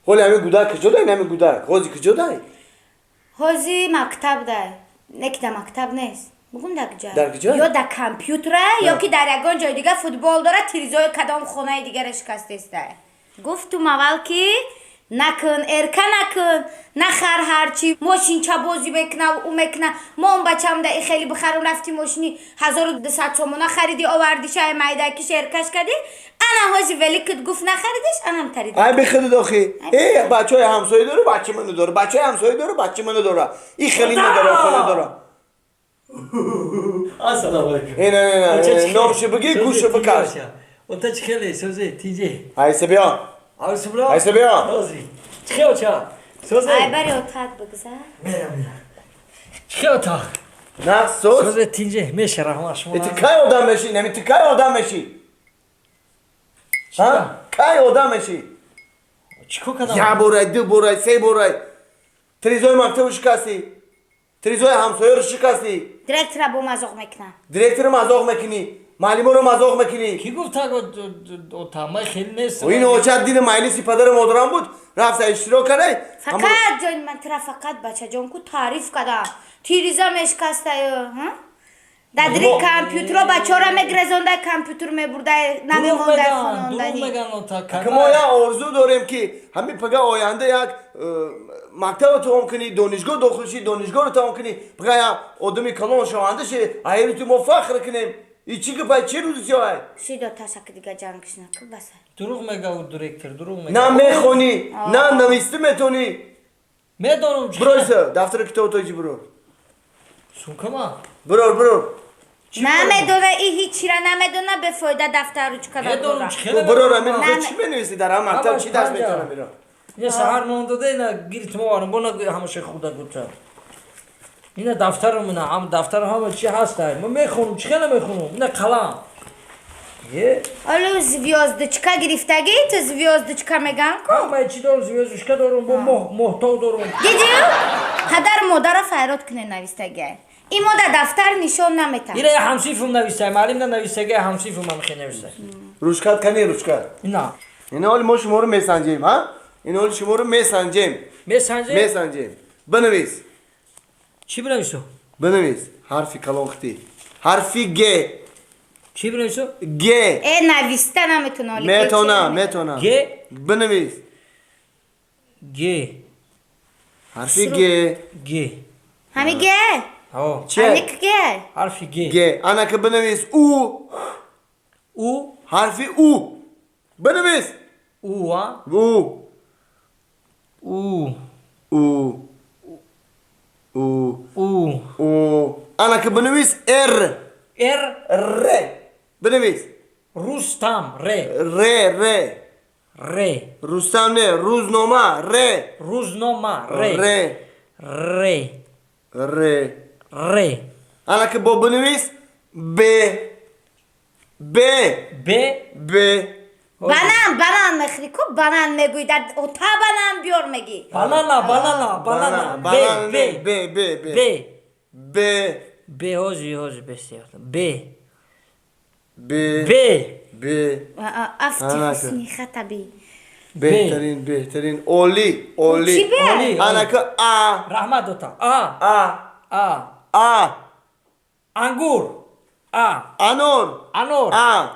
Ҳоли ҳамин гудак куҷо дай, ҳамин гудак ҳози куҷо дай? Ҳози мактаб дай, не ки дар мактаб нест, бугум дар куҷо? Дар куҷо? Ё дар компютера, ё ки дар ягон ҷои дига футбол дора, тирезои кадом хонаи дигара шикастеста. Гуфтум аввал, ки накун, эрка накун, нахар, ҳарчи мошинча бозӣ мекуна, ӯ мекуна. Мо он бачам да и хеле бихарум, рафти мошини 1200 сомона хариди, овардишай, майдакиш эркаш кардӣ. Ана ҳози великит гуфт, нахаридиш, анам тариди. Ай бихудид охи, э, бачаҳои ҳамсоя дора, бачи мана дора, бачаҳои ҳамсоя дора, бачи мана дора, и хеле надора, хеле дора. Ассалому алайкум. Э, не, не, не, номши биги, гӯшо бикаш. Ота, чӣ хеле созе, тиҷе? Айса, биё. Арсубра. Айса, биё. Сози. Чӣ хел, оча? Созе. Ай, бари отат бигзар. Мерам, мерам. Чӣ хел, ота? На, соз. Созе, тиҷе, меша, раҳмат шумо. Э, ту кай одам мешӣ? Нами, ту кай одам мешӣ? Ҳа, кай одам мешӣ? Чӣ кор кардам? Як борай, ду борай, се борай тирезои мактабу шикастӣ, тирезои ҳамсояро шикастӣ. Директора бо мазоқ мекунам. Директора мазоқ мекунӣ, муаллиморо мазоқ мекунӣ. Кӣ гуфт так, ота? Ман хеле нестам. Ин оча дини маҷлиси падару модарам буд, рафта иштирок кардай. Фақат ҷони ман, тира фақат бачаҷон ку таъриф кардам, тиреза мешикастаю дадри компютеро бачаҳоро мегрезондай, компютер мебурдай, намемондай Дурӯғ хонондани. меган, ота. Ки мо як орзу дорем, ки ҳамин пага оянда як мактабро тамом кунӣ, донишгоҳ дохил шӣ, донишгоҳро тамом кунӣ, пага як одами калон шаванда ши, айри ту мо фахр кунем. И чӣ гапай, чӣ рӯзи сиёҳай? Шидо ташаки дига ҷангш наку, баса. Дурӯғ мега ӯ директор, дурӯғ мега. На мехонӣ, на навистӣ метонӣ. Медонам. Биройса, дафтари китобу тоҷи бирор. Сумкама. Бирор, бирор. Намедона, и ҳичира намедона, бефоида дафтар, ручка. Медонам, чӣ хеле. Бирор, амин. На, чӣ менависӣ дар ҳам мактаб, чӣ дарс метонам, бирор. Ина саҳар нон дода, ина гирифтум, овардам, бо на ҳамаша худа гуфта. Ина дафтарам, ина ҳам дафтарам, ҳама чи ҳаста. Ман мехонам, чӣ хеле мехонам. Ина қалам. Е, Олу звёздочка гирифтагӣ, ту звёздочка меган ку. Ҳама чи дорам, звёздочка дорам, бо моҳ, моҳтоб дорам. Дидӣ, падару модарро файрод куне навистагӣ. Ин мо дар дафтар нишон наметам. Ина ҳамсифум навистай, маълим на навистага, ҳамсифум ҳам хе навистай. Ручкат кани, ручка? Ина. Ина ҳоли мо шуморо месанҷем, ҳа, ин ҳоли шуморо месанҷем. Месанҷем? Месанҷем, бинавис. Чӣ бинавису? Бинавис ҳарфи калон, хити ҳарфи г. Чӣ бинавису? Г. Э, нависта наметона оли. Метона, метона. Г? Бинавис. Г. Ҳарфи г. Г. Ҳами г? Ҳо. Че? Аник г. Ҳарфи г. Г. Анака бинавис у. У. Ҳарфи у бинавис. У, а? У. У. У, у. У. У. Анака бинавис р. Р. Р бинавис. Рустам, р. Р, р. Р. Рустам не, рӯзнома, р. Рӯзнома, р. Р. Р. Р. Р. Анака бо бинавис б, б. Б. Б. Банан, банан мехӯри ку, банан мегӯй, дар ота банан биёр мегӣ. Банана, банана, банана, б. Банан. Б. Б, б, б. Б. Б. Б, ҳози, ҳози, бесиёр, б. Б. Б. Б. Афти. Анака. Ҳусни хатаби. Беҳтарин, беҳтарин, олӣ, олӣ. Чӣ бе? Олӣ. Анака а. Раҳмат, дота, а. А. А. А. Ангур, а. Анор. Анор. А.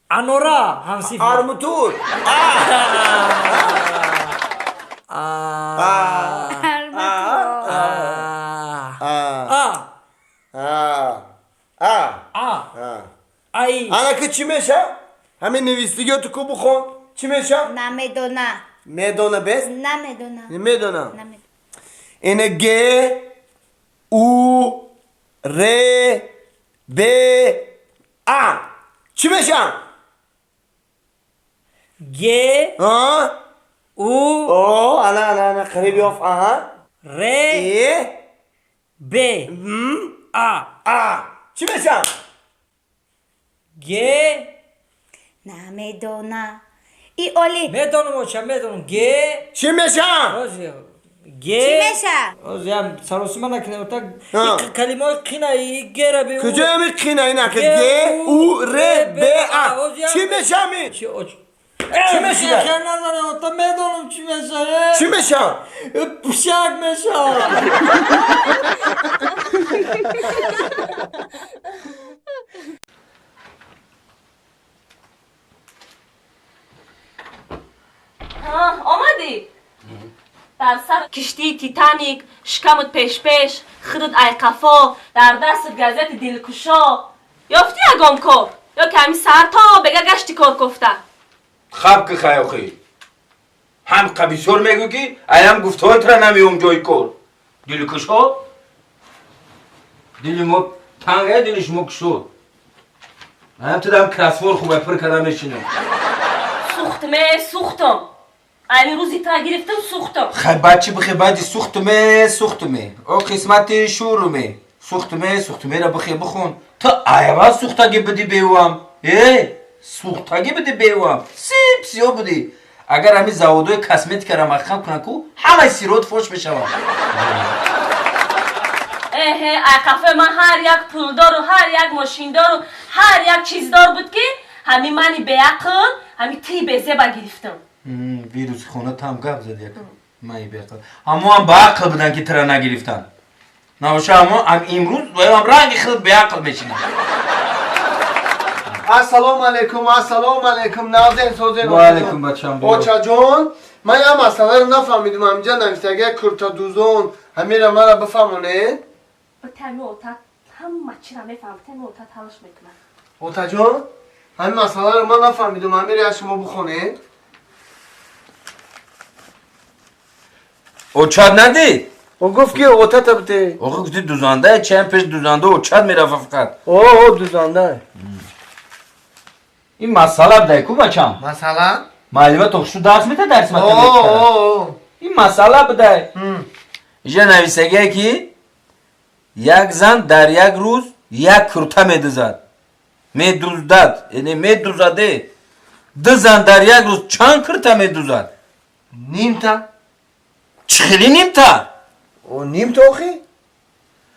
Анора, ҳамсиф. Армутур, а. А. А. А. А. А. А, а. А. А. Ай. Анака чӣ меша? Ҳамин навистигиёту ку бухон, чӣ меша? Намедона. Медона бес. Намедона. Медона. Намедона. Ина г, у, р, б, а чӣ меша? Г. А. У. О, ана, ана, ана, қариб ёфт, аҳа. Р. Э. Б. А. А чӣ меша? Г. Намедона и оли. Медонам, оча, медонам, г. Чӣ меша? Ҳози, г. Чӣ меша? Ҳози ям саросима накунем, ота. А. Калимаҳои қина и гера бе. Куҷоями қина? Инака г, у, р, б, а чӣ мешами? Чи оч? Чӣ мешида? Назаре, ота, медонам. мешавад? Чӣ мешавад? Пушак мешавад. Омадӣ? Дар сар киштии Титаник, шикамут пешпеш, худут айқафо, дар дастат газети дилкушо. Ёфтӣ ягон кор? Ё ки ҳамин саҳар то бега гашти кор кофта? Хаб ки хаёхӣ. Ҳам қабисёр мегӯ ки аям гуфтаҳоятро намеём ҷои кор. Дилкушо? Дили мо танга, дили шумо кушод. Аям ту дам красвор хуба пир карда мешинам. Сӯхтме, сӯхтам. Ами рӯзи тра гирифтам, сӯхтам. Хай бачи бихе баъди сӯхтуме, сӯхтуме. О қисмати шуруме. Сӯхтуме, сӯхтумеро бихе бихон. Ту айва сӯхтагӣ бидӣ бевам. Э, сӯхтагӣ бидӣ бевам. Сип сиё будӣ. Агар ҳамин заводҳои косметикаро маҳкам кунанд ку, ҳамаи сирот фош мешаванд. Эҳе, айқафои ман ҳар як пулдору, ҳар як мошиндору, ҳар як чиздор буд ки ҳамин мани беақл, ҳамин тии безеба гирифтам. Вируси хона там гап зад як. Мани беақл. Ҳамоам баақл буданд ки тира нагирифтанд. Набоша ҳамо имрӯз ваям ранги худ беақл мешинад. Ассалому алайкум, ассалому алайкум. Назен созен. Ва алайкум бачам. Очаҷон, ман як масъаларо нафаҳмидам. Ҳаминҷа навиштагия куртадузон. Ҳамира мара бифаҳмонед. Битами ота ҳама чиро мефаҳмам, битами ота талош мекунад. Отаҷон, ҳамин масъаларо ман нафаҳмидам. Ҳамира як шумо бихонед. Очад надид? О гуфт ки отата бите. Охи гуфти дузанда, чанд пеш дузанда очад мерафт фақат. О, дузанда. Ин масъала будай ку бачам? Масъала? Муаллима то хушу дарс мета дарс математика. О. Ин масъала будай. Инҷа нависагие ки як зан дар як рӯз як курта медузад. Медуздад, яъне медузаде. Ду зан дар як рӯз чанд курта медузад? Нимта. Чӣ хеле нимта? О, нимта охи?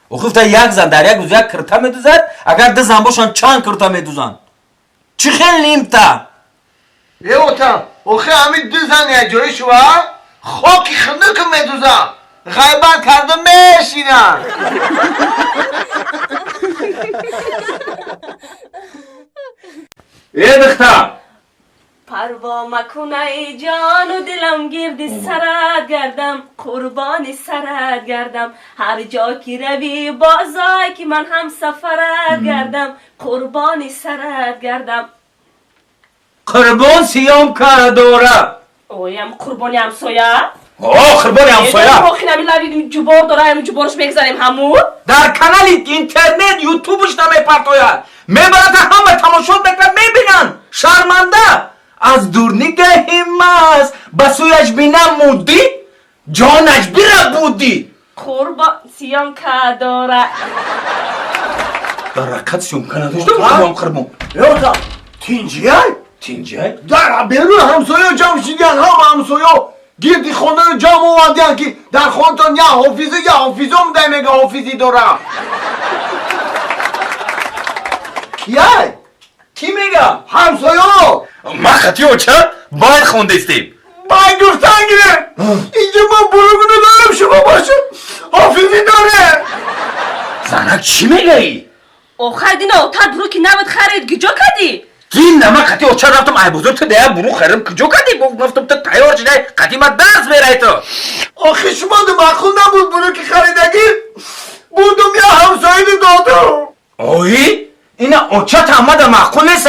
Охи гуфта як зан дар як рӯз як курта медузад, агар ду зан бошанд чанд курта медузанд? Чӣ хел нимта? Е ота, охи ҳамин ду зан якҷоя шува, хоки хунук медузанд, ғайбат карда мешинанд. Е духтар! Парво макун ай ҷону дилам гирди сарат гардам, қурбони сарат гардам. Ҳар ҷо ки равӣ бозой ки ман ҳам сафарат гардам, қурбони сарат гардам. Қурбон сиёмка дора. Оям қурбони ҳамсоя? О, қурбони ҳамсоя. Охи лави ҷубор дора, ҳамин ҷуборш мегзарем ҳамун. Дар канали интернет ютубш намепартояд. Мебарад ҳама тамошо мекунад, мебинанд. Шарманда. Аз дур нигаҳи маст, ба сӯяш бинамудӣ, ҷонаш бирабудӣ. Қурбон сиёмка дора. Дар ҳақиқат сиёмка надошта бошам қурбон. Ёта, тинҷияй? Тинҷияй? Дар берун ҳамсоё ҷамъ шидиян, ҳама ҳамсоё гирди хонаро ҷамъ овардиян ки дар хонатон я ҳофиза, я ҳофизо мудай мега ҳофизӣ дора. Кияй? Кӣ мега? Ҳамсоё. Ман хати оча бай хондестем. Бай гуфтан гире. Инҷа ман буругуну дорам, шумо бошед ҳофизӣ доре. Занак чӣ мегаӣ? Охир дина отат буруки набуд харид, куҷо кардӣ? Дина ман қати оча рафтам ай бозор, ту дая бурук харидам, куҷо кардӣ? Гуфтам ту тайёр шидай, қати ман дарс мерай ту. Охи шумо маъқул набуд буруки харидагӣ? Бурдум я ҳамсояни додам. Ои? Ина очат ҳамада маъқул нест,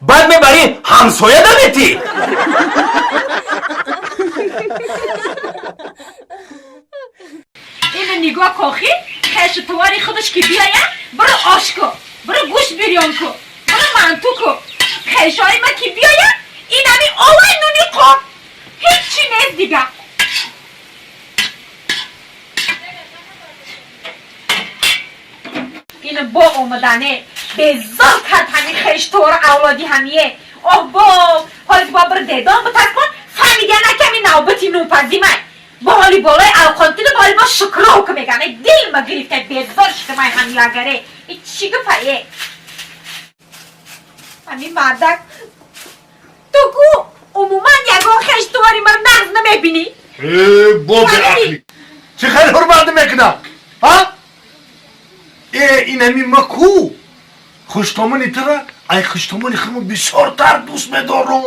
баъд мебарӣ ҳамсоя наметӣ. Ина нигоҳ кохи, хешу товари худаш ки биёяд, биро ош ку, биро гӯшт бирён ку, биро манту ку. Хешои ма ки биёяд, ин ҳами овай нуни қоб. Ҳеҷ чӣ нест дига. Ина бо омадане безор кард ҳами хештора авлоди ҳамие. Оҳ бо, ҳоли бо бир дедон битак кун, фаҳмидия наками навбати нунпазимай. Бо ҳоли болои алқонтину бо ҳоли бо шукро ку мегам. Э дил ма гирифта безор шудамай ҳами агаре. Э чӣ гапае? Ҳамин мардак ту ку умуман ягон хештовари мар нағз намебинӣ. Бо беақлӣ. Чӣ хеле ҳурмат мекунам, ҳа? Э, инами ма ку хуштомони тура ай хуштомони хумо бисёртар дӯст медорам.